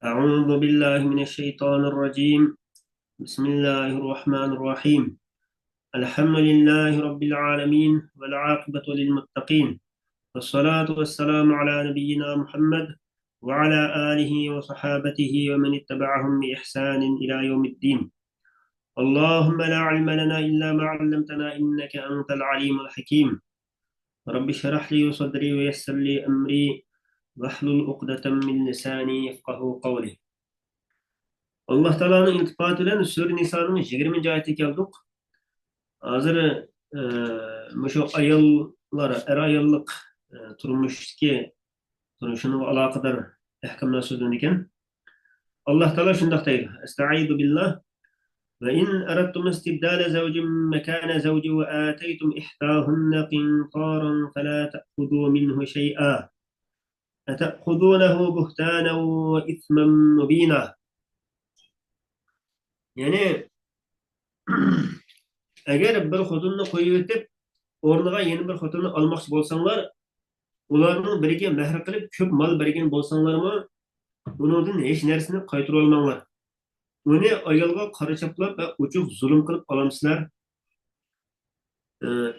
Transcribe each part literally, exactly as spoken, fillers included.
أعوذ بالله من الشيطان الرجيم. بسم الله الرحمن الرحيم. الحمد لله رب العالمين، والعاقبة للمتقين، والصلاة والسلام على نبينا محمد وعلى آله وصحابته ومن اتبعهم بإحسان إلى يوم الدين. اللهم لا علم لنا إلا ما علمتنا إنك أنت العليم الحكيم. رب اشرح لي صدري ويسر لي أمري واحلل عقدة من لساني يفقهوا قولي. ئاللاھ تائالانىڭ ئىلتىپاتى بىلەن سۈرە نىسانىڭ يىگىرمىنچى ئايىتىگە كەلدۇق. ھازىر، ئە، مۇشۇ ئاياللار، ئەر-ئاياللىق، ئە، تۇرمۇشتىكى، شۇنىڭغا ئالاقىدار ئەھكاملار سۆزلىنىدىكەن. ئاللاھ تائالا شۇنداق دەيدۇ، ئەستەئىزۇ بىللاھ، وإن أردتم استبدال زوج مكان زوج وآتيتم إحداهن قنطارا فلا تأخذوا منه شيئا أتأخذونه بهتانا وإثما مبينا. يەنى، ئەگەر بىر خوتۇننى قويۇۋېتىپ، ئورنىغا يەنە بىر خوتۇننى ئالماقچى بولساڭلار، ئۇلارنىڭ بىرىگە مەھىر قىلىپ كۆپ مال بەرگەن بولساڭلارمۇ، ئۇنىڭدىن ھېچ نەرسىنى قايتۇرۇۋالماڭلار. ئۇنى ئايالغا قارا چاپلاپ ۋە ئوچۇق زۇلۇم قىلىپ ئالامسىلەر؟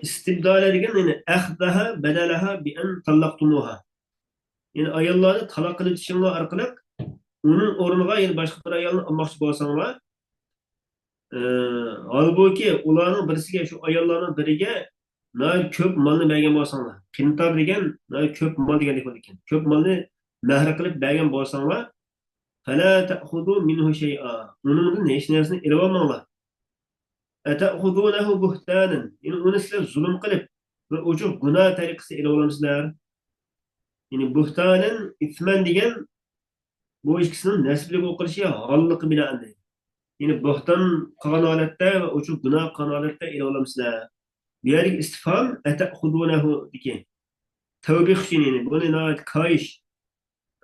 ئىستىبدالە دېگەن، يەنى، أخذها بدلها بأن طلقتموها. يەنى ئاياللارنى تالاق قىلىۋېتىشىڭلار ئارقىلىق ئۇنىڭ ئورنىغا يەنە باشقا بىر ئايالنى ئالماقچى بولساڭلار، ئى، ھالبۇكى، ئۇلارنىڭ بىرسىگە، شۇ ئاياللارنىڭ بىرىگە ناھايىتى كۆپ مالنى بەرگەن بولساڭلار، قىنتار دېگەن ناھايىتى كۆپ مال دېگەنلىك بولىدىكەن. كۆپ مالنى مەھىر قىلىپ بەرگەن بولساڭلار، فلا تأخذوا منه شيئا، ئۇنىڭدىن ھېچ نەرسىنى ئېلىۋالماڭلار. أتأخذونه بهتانا، يەنى ئۇنى سىلەر زۇلۇم قىلىپ، بىر ئوچۇق گۇناھ تەرىقىسىدە ئېلىۋالامسىلەر؟ يەنى بۇھتانەن ئىسمەن دېگەن بۇ ئىككىسىنىڭ نەسىبىلىك ئوقۇلۇشى ھاللىقى بىلەن ئاندىن. يەنى بۇھتان قىلغان ھالەتتە ۋە ئوچۇق گۇناھ قىلغان ھالەتتە ئېلىۋالامسىلەر؟ بۇ يەردىكى ئىستىفھام، ئەتەخۇزۇنەھۇدىكى تەۋبىخ ئۈچۈن، يەنى بۇنى ناھايىتى كايىش،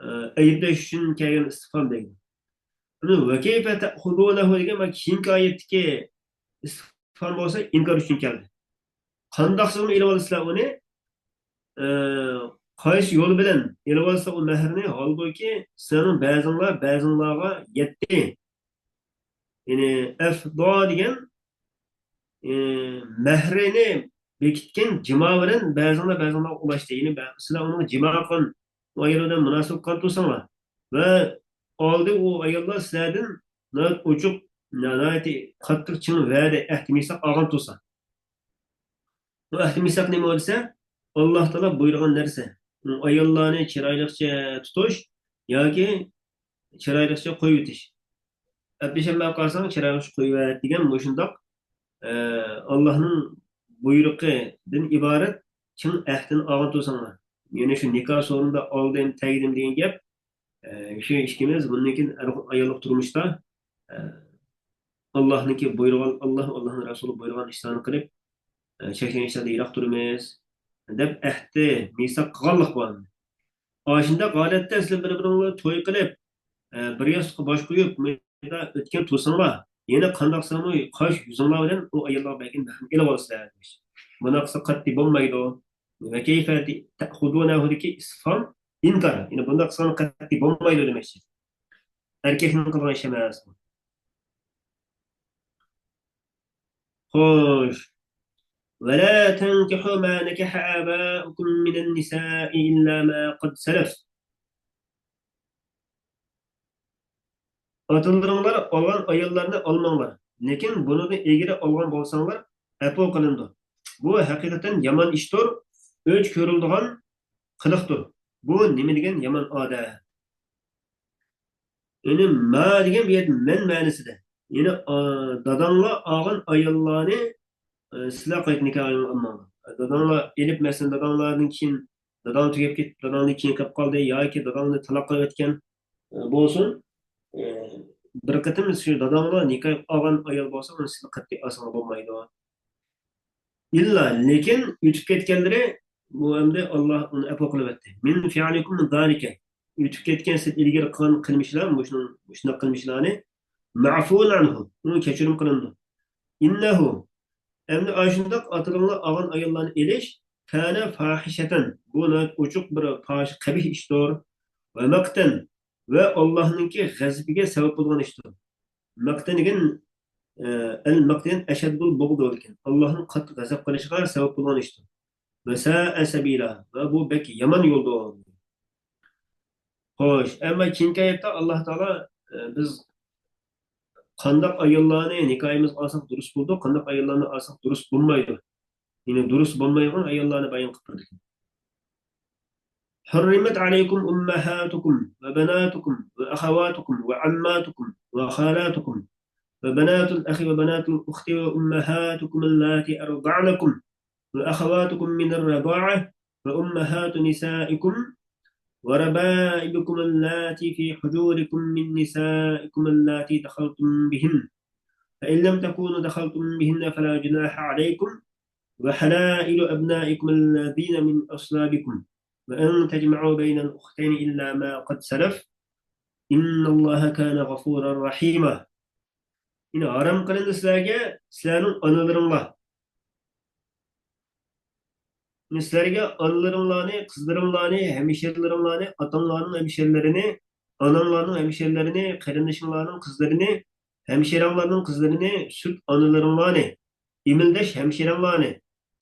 ئە، ئەيىبلەش ئۈچۈن كەلگەن ئىستىفھام دەيدۇ. ئۇنى ۋەكەيفە تەخۇزۇنەھۇ دېگەن مانا كېيىنكى ئايەتتىكى ئىستىفھام بولسا ئىنكار ئۈچۈن كەلدى. قانداقسىغىمۇ ئېلىۋالىسىلەر ئۇنى؟ ئە، قايسى يول بىلەن ئېلىۋالسا ئۇ مەھرىنى، ھالبۇكى سىلەرنىڭ بەزىڭلار بەزىڭلارغا يەتتى. يەنى ئەفدا دېگەن، ئە، مەھرىنى بېكىتكەن جىما بىلەن بەزىڭلار بەزىڭلارغا ئۇلاشتى. يەنى بە-، سىلەر ئۇنىڭغا جىما قىلغان، ئۇ ئايال بىلەن مۇناسىۋەت قىلغان تۇرساڭلار ۋە ئالدى ئۇ ئاياللار سىلەردىن ناھايىتى ئوچۇق، ناھايىتى قاتتىق چىڭ ۋەدە، ئەھدى مىساق ئالغان تۇرسا. بۇ ئەھدى مىساق نېمە دېسە، ئاللاھ تائالا بۇيرۇغان نەرسە. ئاياللارنى چىرايلىقچە تۇتۇش ياكى چىرايلىقچە قويۇۋېتىش. ئەپلىشەلمەي قالساڭ، چىرايلىقچە قويۇۋەت دېگەن مۇشۇنداق، ئە، ئاللاھنىڭ بۇيرۇقىدىن ئىبارەت چىڭ ئەھدىنى ئالغان تۇرساڭلار. يەنى شۇ نىكاھ سورۇندا ئالدىم، تەگدىم دېگەن گەپ، ئە، شۇ ئىككىمىز بۇندىن كېيىن ئەر-، ئاياللىق تۇرمۇشتا، ئە، ئاللاھنىڭكى بۇيرۇغان، ئاللاھ، ئاللاھنىڭ رەسۇلى بۇيرۇغان ئىشلارنى قىلىپ، ئە، چەكلىگەن ئىشلاردىن يىراق تۇرىمىز، دەپ ئەھدى، مىساق قىلغانلىق بار. ئاشۇنداق ھالەتتە سىلەر بىر-بىرىڭلار توي قىلىپ، ئە، بىر ياستۇققا باش قويۇپ، مۇنداق ئۆتكەن تۇرساڭلار، يەنە قانداقسىلەرمۇ قاش يۈزۈڭلار بىلەن ئۇ ئاياللارغا بەرگەن مەھرىنى ئېلىۋالىسىلەر، دېمەكچى. بۇنداق قىلسا قەتئىي بولمايدۇ. ۋەكەيفە تەخۇزۇنەھۇدىكى ئىستىفھام ئىنكار. يەنى بۇنداق قىلساڭلار قەتئىي بولمايدۇ دېمەكچى. ئەركەكنىڭ قىلغان ئىشى ئەمەس. خوش. ولا تنكحوا ما نكح آباؤكم من النساء إلا ما قد سلف. ئاتىلىرىڭلار ئالغان ئاياللارنى ئالماڭلار، لېكىن بۇنىڭدىن ئىلگىرى ئالغان بولساڭلار، ئەپۇ قىلىنىدۇ. بۇ ھەقىقەتەن يامان ئىشتۇر، ئۆچ كۆرۈلىدىغان قىلىقتۇر. بۇ نېمە دېگەن يامان ئادەت؟ يەنى ما دېگەن بۇ يەردە مەن مەنىسىدە. يەنى، ئا، داداڭلار ئالغان ئاياللارنى، ئا، سىلەر قايتا نىكاھ ئالماڭلار. داداڭلار ئېلىپ، مەسىلەن، داداڭلاردىن كېيىن، داداڭ تۈگەپ كېتىپ، داداڭدىن كېيىن قېلىپ قالدى ياكى داداڭنى تالاق قىلىۋەتكەن، ئا، بولسۇن. ئا، بىر قېتىم شۇ داداڭلار نىكاھ ئالغان ئايال بولسا، ئۇنى سىلەر قەتئىي ئالساڭلار بولمايدۇ. ئىللا، لېكىن ئۆتۈپ كەتكەنلىرى، بۇ ئەمدى ئاللاھ ئۇنى ئەپۇ قىلىۋەتتى. من فعلكم ذلك. ئۆتۈپ كەتكەن سىز ئىلگىرى قىلغان قىلمىشلار، مۇشۇنىڭ، مۇشۇنداق قىلمىشلارنى، مەفۇن ئەنھۇ، ئۇنى كەچۈرۈم قىلىنىدۇ. ئىننەھۇ، ئەمدى ئاشۇنداق ئاتىلىرىڭلار ئالغان ئاياللارنى ئېلىش، كانە فاھىشەتەن، بۇ ناھايىتى ئوچۇق بىر پاھىشە، قەبىھ ئىشتۇر. ۋە مەقتەن، ۋە ئاللاھنىڭكى غەزىپىگە سەۋەب بولغان ئىشتۇر. مەقتەنگەن، ئە، ئەل مەقتەن ئەشەددۇل بۇغدۇ دېگەن. ئاللاھنىڭ قاتتىق غەزەپ قىلىشىغا سەۋەب بولغان ئىشتۇر. ۋە سائە سەبىلا. ۋە بۇ بەك يامان يولدۇر. خوش، ئەمما كېيىنكى ئايەتتە ئاللاھ تائالا، ئە، بىز قانداق ئاياللارنى نىكاھىمىزغا ئالساق دۇرۇس بولىدۇ، قانداق ئاياللارنى ئالساق دۇرۇس بولمايدۇ. يەنى دۇرۇس بولمايدىغان ئاياللارنى بايان قىلىپ بەردى. حرمت عليكم أمهاتكم وبناتكم وأخواتكم وعماتكم وخالاتكم وبنات الأخ وبنات الأخت وأمهاتكم اللاتي أرضعنكم وأخواتكم من الرضاعة وأمهات نسائكم وربائبكم اللاتي في حجوركم من نسائكم اللاتي دخلتم بهن، فإن لم تكونوا دخلتم بهن فلا جناح عليكم، وحلائل أبنائكم الذين من أصلابكم، وأن تجمعوا بين الأختين إلا ما قد سلف، إن الله كان غفورا رحيما. يەنى ھارام قىلىندى سىلەرگە سىلەرنىڭ ئانىلىرىڭلار. يەنى سىلەرگە ئانىلىرىڭلارنى، قىزلىرىڭلارنى، ھەمشىرىلىرىڭلارنى، ئاتاڭلارنىڭ ھەمشىرىلىرىنى، ئاناڭلارنىڭ ھەمشىرىلىرىنى، قېرىندىشىڭلارنىڭ قىزلىرىنى، ھەمشىرەڭلارنىڭ قىزلىرىنى، سۈت ئانىلىرىڭلارنى، ئېمىلدەش ھەمشىرەڭلارنى،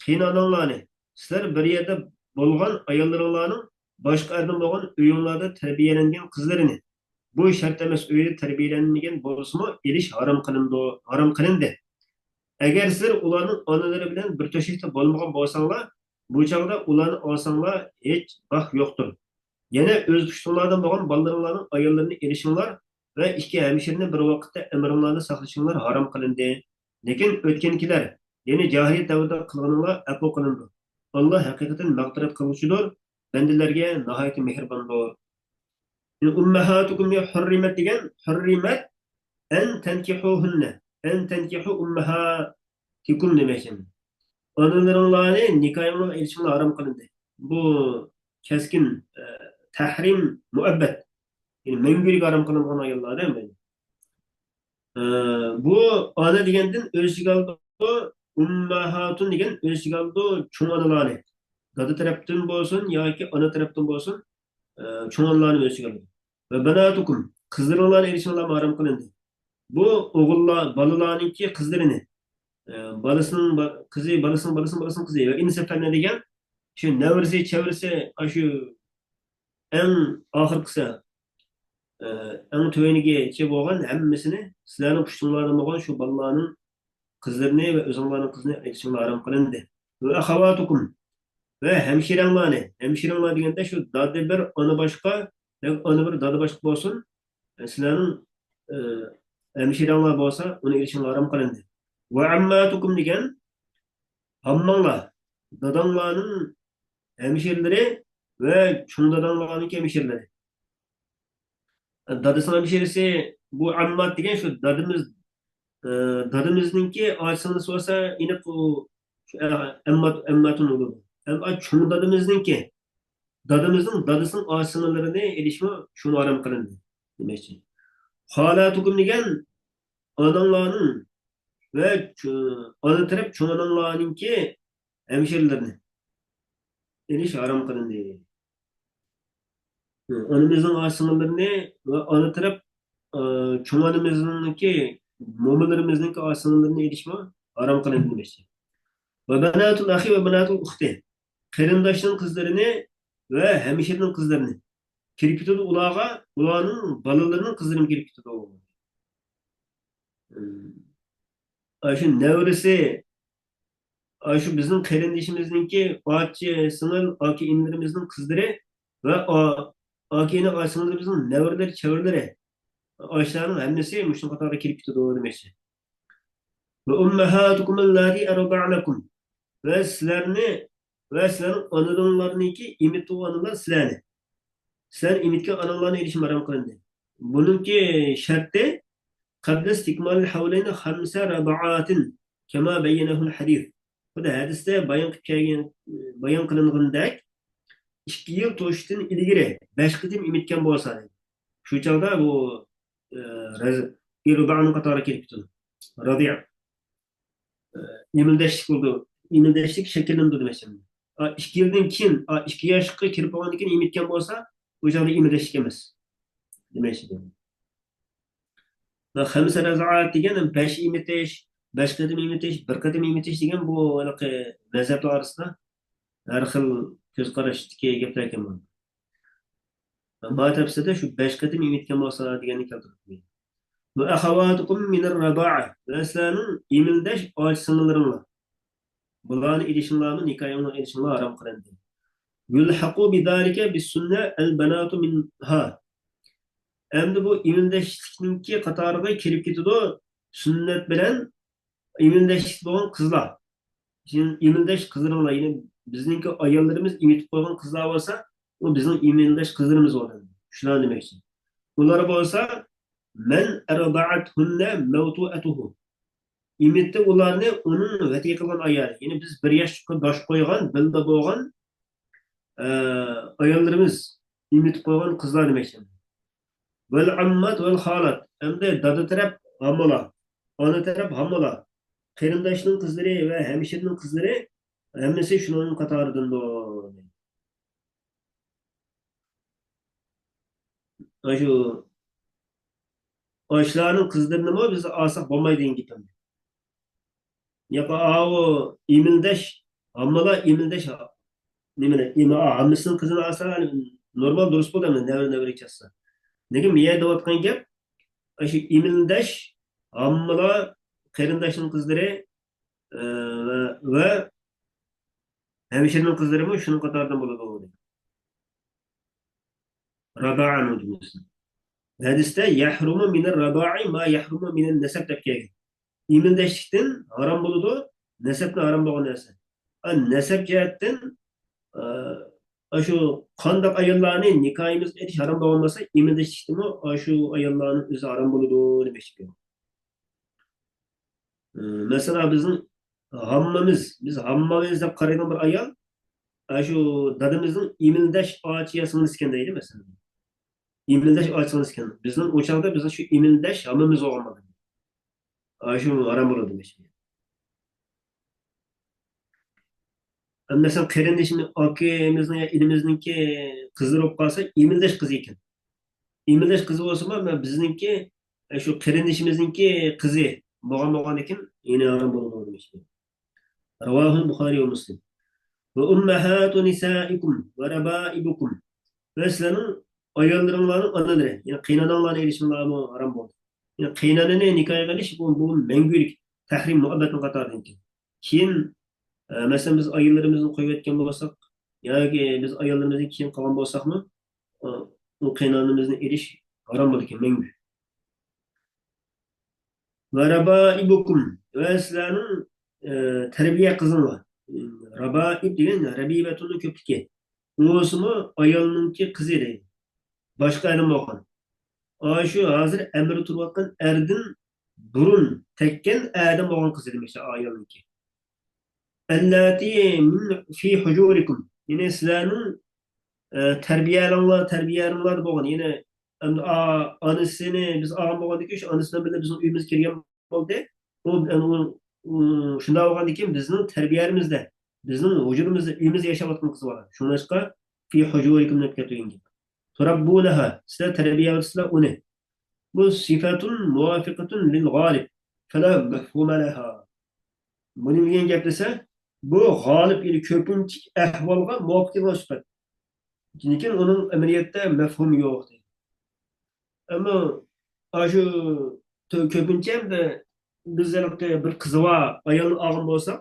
قېيىنئاناڭلارنى، سىلەر بىر يەردە بولغان ئاياللىرىڭلارنىڭ باشقا ئەردىن بولغان ئۆيۈڭلاردا تەربىيەلەنگەن قىزلىرىنى، بۇ شەرت ئەمەس، ئۆيدە تەربىيەلەنمىگەن بولسىمۇ، ئېلىش ھارام قىلىنىدۇ، ھارام قىلىندى. ئەگەر سىلەر ئۇلارنىڭ ئانىلىرى بىلەن بىر تۆشەكتە بولمىغان بولساڭلار، بۇ چاغدا ئۇلارنى ئالساڭلار ھېچ باھ يوقتۇر. يەنە ئۆز پۇشتۇڭلاردىن بولغان بالىلىرىڭلارنىڭ ئاياللىرىنى ئېلىشىڭلار ۋە ئىككى ھەمشىرىنى بىر ۋاقىتتا ئەمرىڭلاردا ساقلىشىڭلار ھارام قىلىندى. لېكىن ئۆتكەنكىلەر، يەنى جاھىلىيەت دەۋرىدە قىلغىنىڭلار ئەپۇ قىلىنىدۇ. ئاللا ھەقىقەتەن مەغپىرەت قىلغۇچىدۇر، بەندىلەرگە ناھايىتى مېھرىباندۇر. ئۇممەھاتۇكۇم دېگەن ھۇررىمەت دېگەن، ھۇررىمەت ئەن تەنكىھۇھۇننە، ئەن تەنكىھۇ ئۇممەھاتىكۇم دېمەكچى. ئانىلىرىڭلارنى نىكاھىڭلارغا ئېلىشىڭلار ھارام قىلىندى. بۇ كەسكىن، ئە، تەھرىم مۇئەببەت. يەنى مەڭگۈلۈك ھارام قىلىنغان ئاياللار دەيمەن. ئە، بۇ ئانا دېگەندىن ئۆز ئىچىگە ئالىدۇ، ئۇمماھاتۇن دېگەن ئۆز ئىچىگە ئالىدۇ چوڭ ئانىلارنى. دادا تەرەپتىن بولسۇن ياكى ئانا تەرەپتىن بولسۇن، ئە، چوڭ ئانىلارنى ئۆز ئىچىگە ئالىدۇ. ۋە بەناتۇكۇم، قىزلىرىڭلارنى ئېلىشىڭلارمۇ ھارام قىلىندى. بۇ ئوغۇللار، بالىلارنىڭكى قىزلىرىنى، ئە، بالىسىنىڭ با-، قىزى، بالىسىنىڭ بالىسىنىڭ بالىسىنىڭ قىزى ۋە ئىنسەپەنە دېگەن شۇ نەۋرىسى، چەۋرىسى، ئاشۇ ئەڭ ئاخىرقىسى، ئە، ئەڭ تۆۋەنگىچە بولغان ھەممىسىنى سىلەرنىڭ پۇشتۇڭلاردا بولغان شۇ بالىلارنىڭ قىزلىرىنى ۋە ئۆزۈڭلارنىڭ قىزىنى ئېلىشىڭلار ھارام قىلىندى. ۋە ئەخەۋاتۇكۇم، ۋە ھەمشىرەڭلارنى، ھەمشىرەڭلار دېگەندە شۇ دادا بىر، ئانا باشقا، ياكى ئانا بىر، دادا باشقا بولسۇن، سىلەرنىڭ، ئە، ھەمشىرەڭلار بولسا، ئۇنى ئېلىشىڭلار ھارام قىلىندى. ۋە ئەمماتۇكۇم دېگەن ھامماڭلار، داداڭلارنىڭ ھەمشىرىلىرى ۋە چوڭ داداڭلارنىڭكى ھەمشىرىلىرى. دادىسىنىڭ ھەمشىرىسى، بۇ ئەممات دېگەن شۇ دادىمىز، ئە، دادىمىزنىڭكى ئاچا-سىڭلىسى بولسا، ئېنىق ئۇ، شۇ، ئە، ئەممات، ئەمماتۇن بولىدۇ. ئەمما چوڭ دادىمىزنىڭكى، دادىمىزنىڭ دادىسىنىڭ ئاچا-سىڭىللىرىنى ئېلىشمۇ شۇڭا ھارام قىلىندى دېمەكچى. خالاتۇكۇم دېگەن ئاناڭلارنىڭ ۋە چو-، ئانا تەرەپ چوڭ ئاناڭلارنىڭكى ھەمشىرىلىرىنى ئېلىش ھارام قىلىندى. ئانىمىزنىڭ ئاچا-سىڭىللىرىنى ۋە ئانا تەرەپ، ئە، چوڭ ئانىمىزنىڭكى، مومىلىرىمىزنىڭكى ئاچا-سىڭىللىرىنى ئېلىشمۇ ھارام قىلىندى دېمەكچى. ۋە بەناتۇل ئەخى ۋە بەناتۇل ئۇختى. قېرىنداشنىڭ قىزلىرىنى ۋە ھەمشىرىنىڭ قىزلىرىنى كىرىپ كېتىدۇ ئۇلارغا، ئۇلارنىڭ بالىلىرىنىڭ قىزلىرىمۇ كىرىپ كېتىدۇ. ئاشۇ نەۋرىسى، ئاشۇ بىزنىڭ قېرىندىشىمىزنىڭكى ئاچا سىڭىل، ئاكا ئىنىلىرىمىزنىڭ قىزلىرى ۋە ئا-، ئاكا ئىنى ئاچا سىڭىللىرىمىزنىڭ نەۋرىلىرى، چەۋرىلىرى، ئاشۇلارنىڭ ھەممىسى مۇشۇ قاتارغا كىرىپ كېتىدۇ دېمەكچى. ۋە ئۇممەھاتۇكۇم اللاتى ئەرضەئنەكۇم. ۋە سىلەرنى، ۋە سىلەرنىڭ ئانىلىرىڭلارنىڭكى ئېمىتىدىغان ئانىلار سىلەرنى. سىلەر ئېمىتكەن ئاناڭلارنى ئېلىشمۇ ھارام قىلىندى. بۇنىڭكى شەرتى، قەبلە ئىستىكمالىل ھەۋلەينى خەمسە رەدەئاتىن كەما بەييەنەھۇل ھەدىس. بۇ ھەدىستە بايان قىلىپ كەلگەن، بايان قىلىنغىنىدەك، ئىككى يىل توشۇشتىن ئىلگىرى بەش قېتىم ئېمىتكەن بولسا، شۇ چاغدا بۇ، ئە، رەز-، ئىرضانىڭ قاتارىغا كىرىپ كېتىدۇ. رەزىئە. ئە، ئېمىلدەشلىك بولىدۇ. ئېمىلدەشلىك شەكىللىنىدۇ دېمەكچى. ئا، ئىككى يىلدىن كېيىن، ئا، ئىككى ياشقا كىرىپ بولغاندىن كېيىن ئېمىتكەن بولسا، بۇ چاغدا ئېمىلدەشلىك ئەمەس. دېمەكچى. خەمسە رەزائات دېگەن بەش ئېمىتىش، بەش قېتىم ئېمىتىش، بىر قېتىم ئېمىتىش دېگەن بۇ ھېلىقى مەزھەپلەر ئارىسىدا ھەر خىل كۆز قاراشتىكى گەپلەر ئىكەن بۇ. ما تەپسىردە شۇ بەش قېتىم ئېمىتكەن بولسا دېگەننى كەلتۈرۈپتۇ. ۋە ئەخەۋاتۇكۇم مىنەر رەزائە، ۋە سىلەرنىڭ ئېمىلدەش ئاچا-سىڭىللىرىڭلار. بۇلارنى ئېلىشىڭلارمۇ نىكاھىڭلار ئېلىشىڭلار ھارام قىلىندى. يۇلھەقۇ بىزالىكە بىسسۈننە ئەلبەناتۇ مىنھا. ئەمدى بۇ ئېمىلدەشلىكنىڭكى قاتارىغا كىرىپ كېتىدۇ سۈننەت بىلەن ئېمىلدەشلىك بولغان قىزلار. شۇ ئېمىلدەش قىزلىرىڭلار، يەنى بىزنىڭكى ئاياللىرىمىز ئېمىتىپ قويغان قىزلار بولسا، ئۇ بىزنىڭ ئېمىلدەش قىزلىرىمىز بولىدۇ. شۇلار دېمەكچى. ئۇلار بولسا، مەن ئەرضەئەتھۇننە مەۋتۇئەتۇھۇ. ئېمىتتى ئۇلارنى ئۇنىڭ ۋەتى قىلغان ئايالى. يەنى بىز بىر ياشقا باش قويغان، بىللە بولغان، ئە، ئاياللىرىمىز ئېمىتىپ قويغان قىزلار دېمەكچى. ۋەل ئەممات ۋەل خالات. ئەمدى دادا تەرەپ ھاممىلار، ئانا تەرەپ ھاممىلار، قېرىنداشنىڭ قىزلىرى ۋە ھەمشىرىنىڭ قىزلىرى ھەممىسى شۇنىڭ قاتارىدىندۇر. ئاشۇ، ئاشۇلارنىڭ قىزلىرىنىمۇ بىز ئالساق بولمايدۇ دېگەن گېپىم. ياق، ئاۋۇ ئېمىلدەش، ھاممىلار ئېمىلدەش، نېمىنى، ئېمە-، ھاممىسىنىڭ قىزىنى ئالسا، نورمال دۇرۇس بولىدۇ، نەۋرە، نەۋرە چاتسا. لېكىن بۇ يەردە دەۋاتقان گەپ، ئاشۇ ئېمىلدەش، ھاممىلار، قېرىنداشنىڭ قىزلىرى، ئە، ۋە، ۋە ھەمشىرىنىڭ قىزلىرىمۇ شۇنىڭ قاتارىدىن بولىدۇ، دېدى. رەزائەنىڭ جۈملىسى. ھەدىستە يەھرۇمۇ مىنەر رەزائى ما يەھرۇمۇ مىنەن نەسەب دەپ كەلگەن. ئېمىلدەشلىكتىن ھارام بولىدۇ، نەسەبتىن ھارام بولغان نەرسە. ئا، نەسەب جەھەتتىن، ئا، ئاشۇ قانداق ئاياللارنى نىكاھىمىزغا ئېلىش ھارام بولغان بولسا، ئېمىلدەشلىكتىنمۇ ئاشۇ ئاياللارنىڭ ئۆزى ھارام بولىدۇ دېمەكچى. ئە، مەسىلەن، بىزنىڭ ھاممىمىز، بىز ھاممىمىز دەپ قارايدىغان بىر ئايال، ئاشۇ دادىمىزنىڭ ئېمىلدەش ئاچا سىڭلىسى ئىكەن دەيلى، مەسىلەن. ئېمىلدەش ئاچا سىڭلىسى ئىكەن. بىزنىڭ ئۇ چاغدا بىزنىڭ شۇ ئېمىلدەش ھاممىمىز بولغان بولىدۇ. ئاشۇ ھارام بولىدۇ دېمەكچى. مەسىلەن، قېرىندىشىمىز، ئاكىمىزنىڭ يا ئىنىمىزنىڭكى قىزلىرى بولۇپ قالسا، ئېمىلدەش قىزى ئىكەن. ئېمىلدەش قىزى بولسىمۇ، مەن بىزنىڭكى، ئە، شۇ قېرىندىشىمىزنىڭكى قىزى بولغان، بولغاندىكىن يەنە ھارام بولىدۇ دېمەكچى. رواه البخاري ومسلم. وأمهات نسائكم وربائبكم. ۋە سىلەرنىڭ ئاياللىرىڭلارنىڭ ئانىلىرى، يەنى قېيىنئاناڭلارنى ئېلىشىڭلارمۇ ھارام بولدى. يەنى قېيىنئانىنى نىكاھقا ئېلىش، بۇ، بۇ مەڭگۈلۈك تەھرىم مۇھەببەتنىڭ قاتارىدىن ئىكەن. كېيىن، ئە، مەسىلەن، بىز ئاياللىرىمىزنى قويۇۋەتكەن بولساق ياكى بىز ئاياللىرىمىزدىن كېيىن قالغان بولساقمۇ، ئۇ، ئۇ قېيىنئانىمىزنى ئېلىش ھارام بولىدىكەن، مەڭگۈ. ۋە رەبائىبۇكۇم، ۋە سىلەرنىڭ، ئە، تەربىيە قىزىڭلار. رەبائىب دېگەن رەبىبەتۇننىڭ كۆپلۈكى. ئۇ بولسىمۇ ئايالنىڭكى قىزى دەيدۇ. باشقا ئەردىن بولغان. ئاشۇ ھازىر ئەمىرى تۇرۇۋاتقان ئەردىن بۇرۇن تەگكەن ئەردىن بولغان قىزى دېمەكچى، ئايالنىڭكى. ئەللاتى مىن فى ھۇجۇرىكۇم. يەنى سىلەرنىڭ، ئە، تەربىيەلىرىڭلار، تەربىيەلىرىڭلاردا بولغان. يەنى ئەمدى ئا-، ئانىسىنى بىز ئالغان بولغاندىكىن، شۇ ئانىسى بىلەن بىزنىڭ ئۆيىمىزگە كىرگەن بولدى. ئۇ، ئۇ، ئۇ، شۇنداق بولغاندىكىن بىزنىڭ تەربىيەمىزدە، بىزنىڭ ھۇجرىمىزدا، ئۆيىمىزدە ياشاۋاتقان قىز بار. شۇڭلاشقا، فى ھۇجۇرىكۇم دەپ كەلتۈرگەن گەپ. تۇرەببۇنەھا، سىلەر تەربىيەلەيسىلەر ئۇنى. بۇ سىفەتۇن مۇۋاپىقەتۇن لىل غالىب، فەلا مەفھۇمە لەھا. بۇ نېمە دېگەن گەپ دېسە، بۇ غالىب، يەنى كۆپىنچە ئەھۋالغا مۇۋاپىق كېلىدىغان سۈپەت. لېكىن ئۇنىڭ ئەمەلىيەتتە مەفھۇمى يوق دەيدۇ. ئەمما ئاشۇ تۆ-، كۆپىنچە ئەمدى بىز ھېلىقى بىر قىزى بار ئايالنى ئالغان بولساق،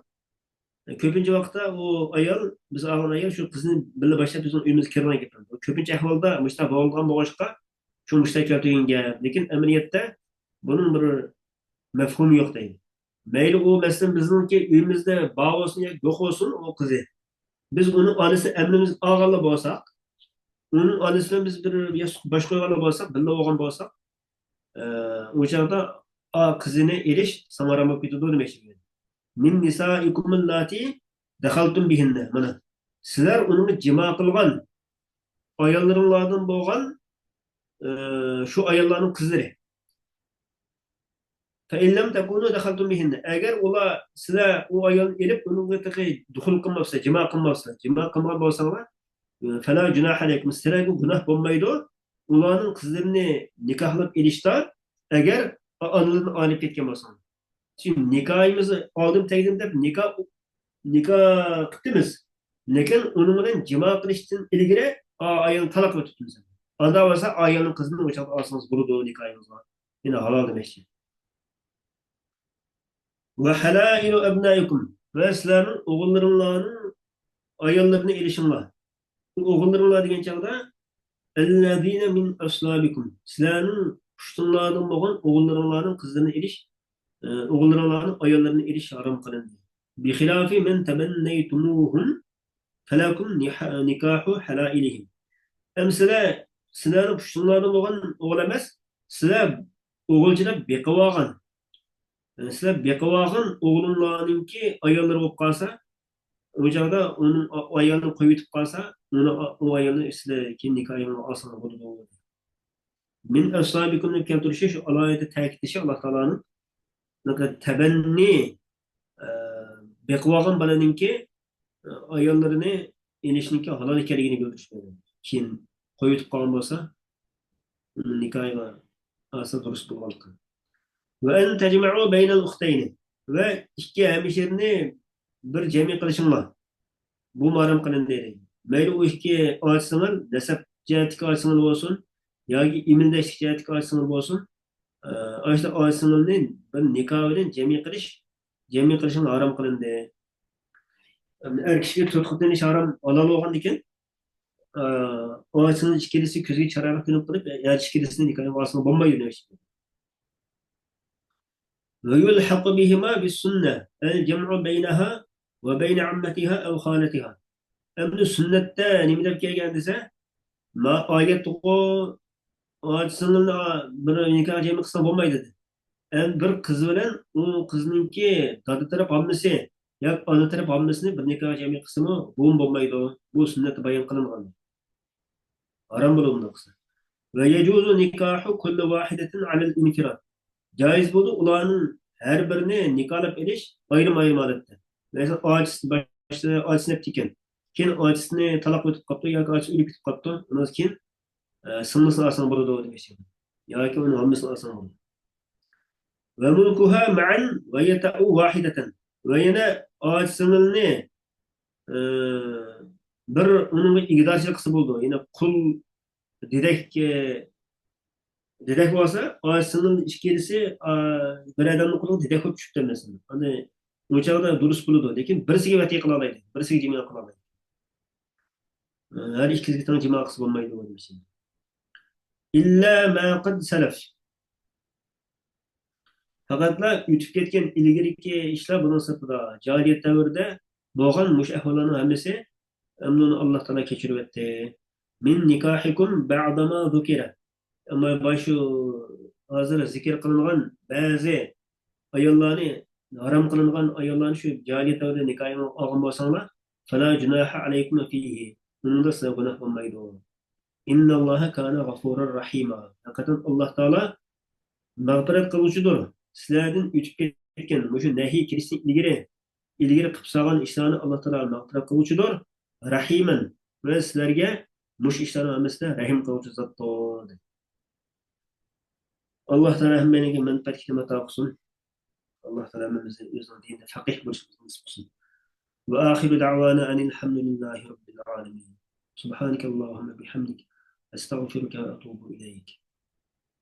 كۆپىنچە ۋاقىتتا ئۇ ئايال، بىز ئالغان ئايال شۇ قىزنى بىللە باشلاپ بىزنىڭ ئۆيىمىزگە كىرىدىغان گەپ. كۆپىنچە ئەھۋالدا مۇشۇنداق بولغان بولغاچقا، شۇ مۇشۇنداق كەلتۈرگەن گەپ. لېكىن ئەمەلىيەتتە بۇنىڭ بىر مەفھۇمى يوق دەيدۇ. مەيلى ئۇ، مەسىلەن، بىزنىڭكى ئۆيىمىزدە بار بولسۇن ياكى يوق بولسۇن ئۇ قىزى. بىز ئۇنىڭ ئانىسى ئەمدى بىز ئالغانلا بولساق، ئۇنىڭ ئانىسى بىلەن بىز بىر ياستۇققا باش قويغانلا بولساق، بىللە بولغان بولساق، ئە، ئۇ چاغدا ئا قىزىنى ئېلىش ساڭا ھارام بولۇپ كېتىدۇ دېمەكچى. مىن نىسائىكۇمۇللاتى دەخەلتۇم بىھىننە. مانا، سىلەر ئۇنىڭغا جىما قىلغان ئاياللىرىڭلاردىن بولغان، ئە، شۇ ئاياللارنىڭ قىزلىرى. فَإِنْ لَمْ تَكُونُوا دَخَلْتُمْ بِهِنَّ. ئەگەر ئۇلار، سىلەر ئۇ ئايالنى ئېلىپ، ئۇنىڭغا تېخى دۇخۇل قىلماپسىلەر، جىما قىلماپسىلەر، جىما قىلمىغان بولساڭلار، فَلَا جُنَاحَ عَلَيْكُمْ، سىلەرگە گۇناھ بولمايدۇ. ئۇلارنىڭ قىزلىرىنى نىكاھلاپ ئېلىشتا، ئەگەر ئانىلىرىنى ئايرىپ كەتكەن بولساڭ. چۈنكى نىكاھىمىز ئالدىن تەگدىم دەپ نىكاھ، نىكاھ قىپتىمىز. لېكىن ئۇنىڭ بىلەن جىما قىلىشتىن ئىلگىرى ئايالنى تالاق قىلىپ تۇتتىمىز. ئاندا بولسا ئايالنىڭ قىزىنى ئۇ چاغدا ئالسىڭىز بولىدۇ نىكاھىڭىزغا. يەنى ھالال دېمەكچى. وحلائل أبنائكم، ۋە سىلەرنىڭ ئوغۇللىرىڭلارنىڭ ئاياللىرىنى ئېلىشىڭلار. بۇ ئوغۇللىرىڭلار دېگەن چاغدا، الذين من أصلابكم، سىلەرنىڭ پۇشتۇڭلاردىن بولغان ئوغۇللىرىڭلارنىڭ قىزلىرىنى ئېلىش، ئە، ئوغۇللىرىڭلارنىڭ ئاياللىرىنى ئېلىش ھارام قىلىندى. بخلاف من تبنيتموهم فلكم نكاح حلائلهم. ئەمما سىلەر، سىلەرنىڭ پۇشتۇڭلاردىن بولغان ئوغۇل ئەمەس، سىلەر ئوغۇلچىلاپ بېقىۋالغان، سىلەر بېقىۋالغان ئوغلۇڭلارنىڭكى ئاياللىرى بولۇپ قالسا، ئۇ چاغدا ئۇنىڭ ئا-، ئايالىنى قويۇۋېتىپ قالسا، ئۇنى ئا-، ئۇ ئايالنى سىلەر كېيىن نىكاھىڭلار ئالساڭلار بولىدۇ. من أصلابكم دەپ كەلتۈرۈشى شۇ ئالاھىدە تەكىتلىشى ئاللا تائالانىڭ تەبەننى، ئە، بېقىۋالغان بالىنىڭكى، ئە، ئاياللىرىنى ئېلىشنىڭكى ھالال ئىكەنلىكىنى بىلدۈرۈش بىلەن. كېيىن قويۇۋېتىپ قالغان بولسا، نىكاھىغا ئالسا دۇرۇس بولغانلىقى. وأن تجمعوا بين الأختين، ۋە ئىككى ھەمشىرىنى بىر جەمئىي قىلىشىڭلار. بۇمۇ ھارام قىلىندى. مەيلى ئۇ ئىككى ئاچا-سىڭىل، نەسەب جەھەتتىكى ئاچا-سىڭىل بولسۇن، ياكى ئىمىلدەشلىك جەھەتتىكى ئاچا-سىڭىل بولسۇن، ئاشۇ ئاچا-سىڭىلنى بىر نىكاھ بىلەن جەمئىي قىلىش، جەمئىي قىلىشىڭلار ھارام قىلىندى. ئەر كىشىگە تۆت خوتۇن ئېلىش ھارام، ھالال بولغاندىكىن، ئاچا-سىڭىل ئىككىلىسى كۆزگە چىرايلىق كۆرۈنۈپ قېلىپ، ئەر ئىككىلىسىنى نىكاھىغا ئالسىڭىز بولمايدۇ دېمەكچى. ويلحق بهما بالسنة الجمع بينها وبين عمتها أو خالتها. ئەمدى سۈننەتتە نېمە دەپ كەلگەن دېسە، ما-، ئايەتتىغۇ ئاچا-سىڭىلنى بىر نىكاھ جەمئىي قىلسا بولمايدۇ دېدى. ئەمدى بىر قىز بىلەن ئۇ قىزنىڭكى دادا تەرەپ ھاممىسى ياكى ئانا تەرەپ ھاممىسىنى بىر نىكاھ جەمئىي قىلسىمۇ، بۇمۇ بولمايدۇ. بۇ سۈننەتتە بايان قىلىنغان. ھارام بولىدۇ بۇنداق قىلسا. ويجوز نكاح كل واحدة على الانفراد. جائىز بولىدۇ ئۇلارنىڭ ھەر بىرىنى نىكاھلاپ ئېلىش ئايرىم-ئايرىم ھالەتتە. مەسىلەن، ئاچىسى باشتا ئاچىسىنى ئەپتىكەن. كېيىن ئاچىسىنى تالاق ئېتىپ قاپتۇ ياكى ئاچىسى ئۆلۈپ كېتىپ قاپتۇ. ئۇنىڭدىن كېيىن، ئە، سىڭلىسىنى ئالساڭ بولىدۇ دېمەكچى. ياكى ئۇنىڭ ھاممىسىنى ئالساڭ بولىدۇ. وملكها معا ويطأ واحدة. ۋە يەنە ئاچا-سىڭىلنى، ئە، بىر ئۇنىڭغا ئىگىدارچىلىق قىلسا بولىدۇ. يەنى قۇل دېدەك، دېدەك بولسا، ئاچا-سىڭىل ئىككىلىسى، ئا، بىر ئادەمنىڭ قولىغا دېدەك بولۇپ چۈشۈپتۇ مەسىلەن. ئاندىن ئۇ چاغدا دۇرۇس بولىدۇ، لېكىن بىرسىگە ۋەتى قىلالايدۇ، بىرسىگە جىما قىلالايدۇ. ھەر ئىككىلىسىگە تەڭ جىما قىلسا بولمايدۇ دېمەكچى. إلا ما قد سلف. پەقەتلا ئۆتۈپ كەتكەن ئىلگىرىكى ئىشلار بۇنىڭ سىرتىدا. جاھىلىيەت دەۋرىدە بولغان مۇشۇ ئەھۋاللارنىڭ ھەممىسى ئەمدى ئۇنى ئاللا تائالا كەچۈرۈۋەتتى. من نكاحكم بعض ما ذكر. ئەمما مانا شۇ ھازىر زىكىر قىلىنغان بەزى ئاياللارنى، ھارام قىلىنغان ئاياللارنى شۇ جاھىلىيەت دەۋرىدە نىكاھىڭىزغا ئالغان بولساڭلار، فلا جناح عليكم فيه. ئۇنىڭدا سىلەرگە گۇناھ بولمايدۇ. إن الله كان غفورا رحيما. ھەقىقەتەن ئاللا تائالا مەغپىرەت قىلغۇچىدۇر. سىلەردىن ئۆتۈپ كەتكەن مۇشۇ نەھى كېلىشتىن ئىلگىرى، ئىلگىرى قىلىپ سالغان ئىشلارنى ئاللا تائالا مەغپىرەت قىلغۇچىدۇر. رەھىمەن. ۋە سىلەرگە مۇشۇ ئىشلارنىڭ ھەممىسىدە رەھىم قىلغۇچى زاتتۇر، دېدى. ئاللا تائالا ھەممەيلەنگە مەنپەئەتلىك نېمە ئاتا قىلسۇن. ئاللا تائالا ھەممىمىزنى ئۆزىنىڭ دىنىدا فەقىھ بولۇشىمىزنى نېسىپ قىلسۇن. وآخر دعوانا أن الحمد لله رب العالمين. سبحانك اللهم بحمدك، أستغفرك وأتوب إليك.